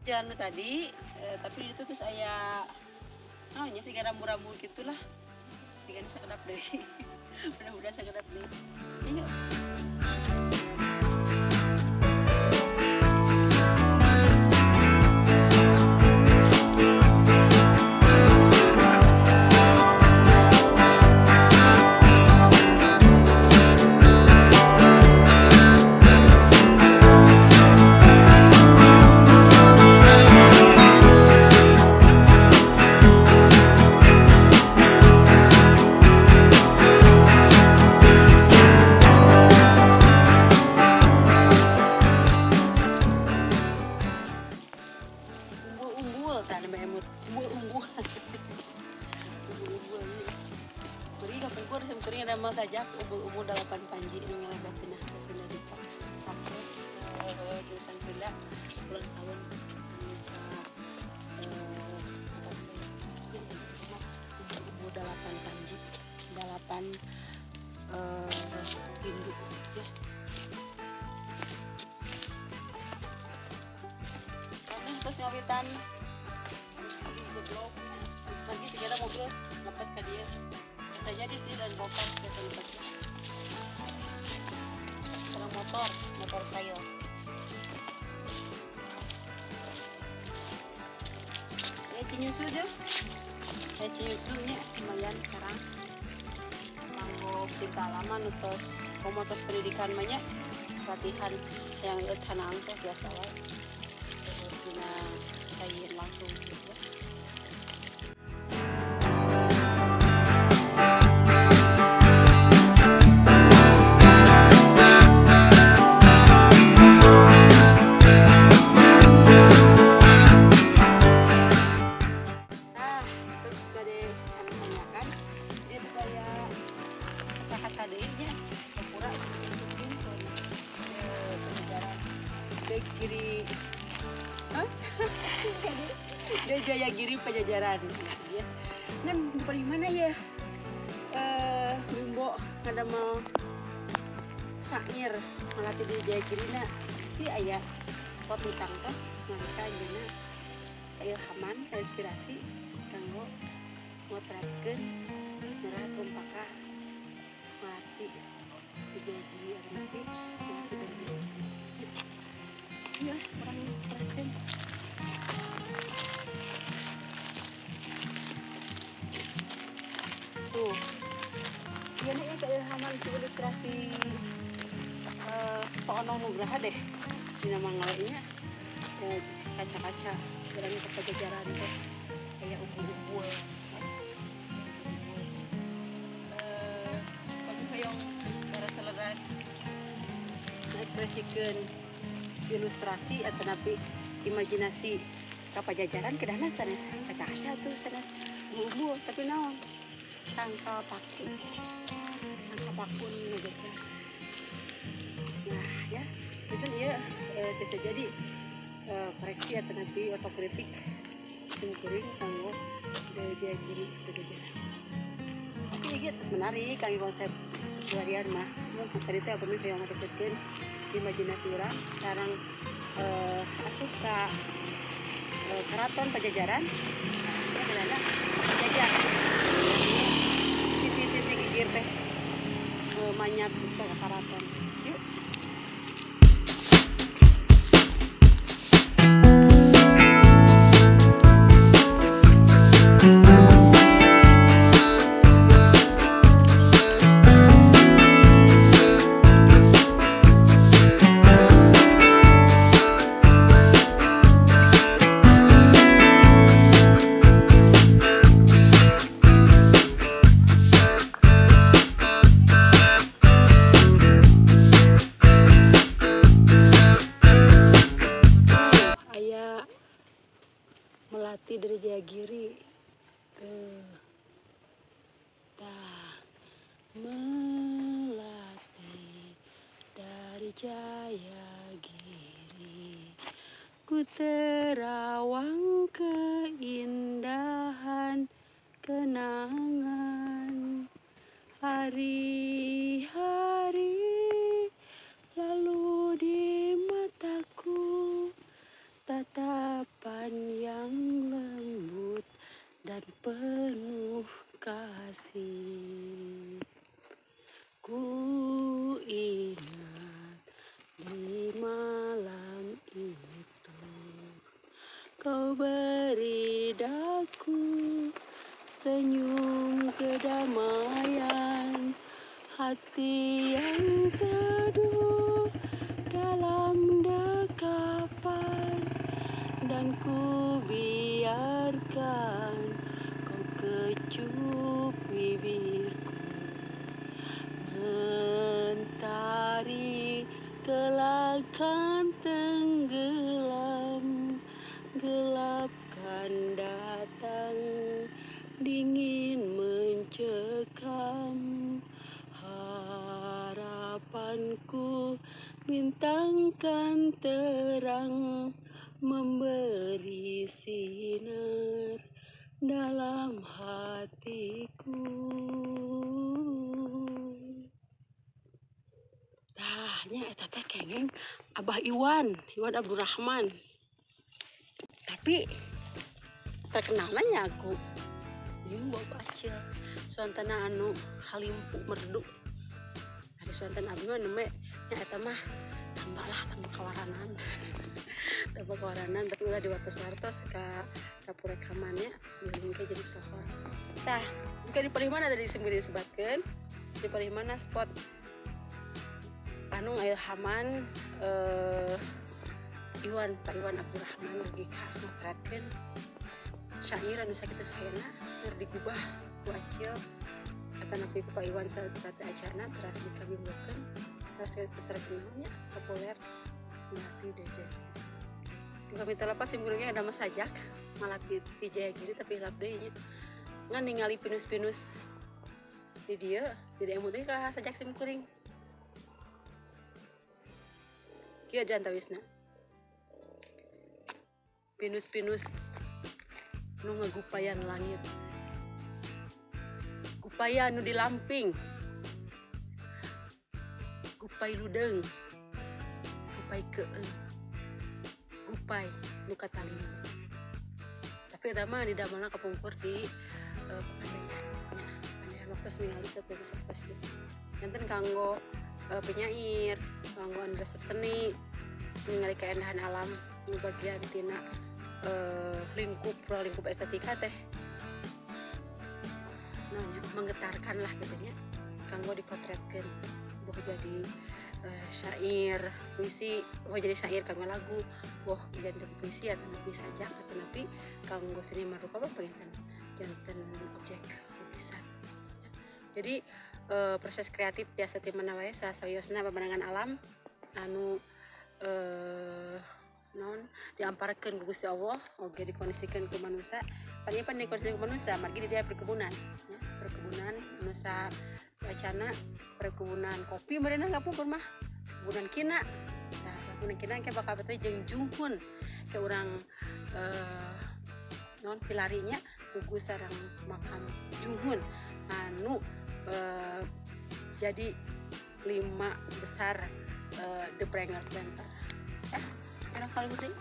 Jalan tadi, tapi itu terus aya naonnya siga rambu-rambu gitulah. Sigana sakedap deui. Mudah-mudahan sakedap deui. Ayo. Saja umbul-umbul 8 panji nu ngalebet cenah ke Sunda Dika. Kampus jurusan Sunda ulang tahun anu ka umbul-umbul 8 panji 8 induk ya. Kami terus ngawitan goblok. Lagi segala mobil ngepet ka dieu. Bisa jadi sih dan bokar ke tempatnya. Sekarang motor trail. Ya Cinyusu deh. Ya Cinyusu nya lumayan sekarang. Kanggo cinta lama nutos komotos pendidikan banyak latihan yang ieu tanang teh biasa wae. Terus dina cair langsung gitu. Jayagiri Pajajaran. Ya. Ngan di mana ya? Bimbo ngadamel syair melatih di Jayagiri na pasti aya spot di tangtos nalika anjeunna ilhaman inspirasi kanggo ngotretkeun nyerah tumpaka melatih di Jayagiri atau nanti dari Jayagiri. Iya, orang presiden. Tuh, sigana ieu keilhaman ku ilustrasi Pak Onong Nugraha deh. Dina manggalnya kaca-kaca jalan ke Pajajaran teh aya umbul-umbul. Pami hoyong leres-leres ngaekspresikeun ilustrasi atau napi imajinasi ka Pajajaran kedahna sanes kaca-kaca tuh sanes umbul tapi naon tangkal paku nu. Nah ya itu ya bisa jadi koreksi atau nanti otokritik simkuring kanggo Jayagiri Pajajaran. Tapi ieu terus menarik kanggo konsep varian mah. Mun tadi teh upami hoyong ngadeketkeun imajinasi urang sareng asup ka keraton Pajajaran. Nah, ya Pajajaran. Sisi-sisi gigir teh manyap ke keraton. Yuk. Melati dari Jayagiri. Tuh. Tah. Melati dari Jayagiri. Ku terawang keindahan kenangan hari-hari lalu di mataku tatapan Senyum kedamaian, hati yang teduh dalam dekapan, dan ku biarkan kau kecup bibirku. Mentari kelak kan tenggelam, gelapkan datang, dingin mencekam. Harapanku bintang kan terang, memberi sinar dalam hatiku. Tah nya eta teh kengeng Abah Iwan, Iwan Abdurrahman. Tapi terkenalnya nya aku Bimbo Acil, suantana anu halimpu merdu. Ari suantan abdi mah nembe nya eta mah tambahlah tambah kawaranan. Tambah kawaranan tapi ulah diwartos-wartos ka purekamannya bilih ke jadi sohor. Tah, bukan di palih mana tadi sembiri disebatkeun? Di palih mana spot anu ngailhaman Iwan, Pak Iwan Abdurrahman lagi ka motretkeun syair anu sakitu saena keur digubah ku Acil atanapi ku Pak Iwan saat acarana teras dikabimbokeun teras terkenalnya populer berarti Jayagiri. Kami lepas sim gurungnya ada mas sajak malah di Jayagiri tapi hilap deui nya ngan ningali pinus-pinus di dieu tidak emut deui ka sajak sim kuring. Kieu antawisna pinus-pinus nu ngagupayan langit, gupaya nu dilamping, gupai ludeung, gupai keung, gupai nu katalima. Tapi eta mah didamelna kapungkur di Papandayan nya, Papandayan waktu ningali satu gitu. Janten kanggo penyair, kanggo anu resep seni, ningali keindahan alam nu bagian tina lingkup ruang lingkup estetika teh nanya menggetarkan lah gitu nya, kanggo dikotretkeun boh jadi syair puisi, boh jadi syair kanggo lagu, boh jadi puisi atau nepi sajak atau nepi kanggo seni marupa apa panginten janten objek lukisan. Jadi proses kreatif biasa ti mana wae sasawiosna pemandangan alam anu non diamparkeun ku Gusti Allah oge dikondisikeun ku manusa. Pan ieu pan dikondisikeun ku manusa margi di dia perkebunan nya, perkebunan manusa wacana perkebunan kopi meureunna kapungkur mah, perkebunan kina. Nah, perkebunan kina ke bakal teh jeung jungkun ke urang non pilarinya gugus sareng makam Junghun anu jadi 5 besar The Pranger Planter. Kurang kalau gede.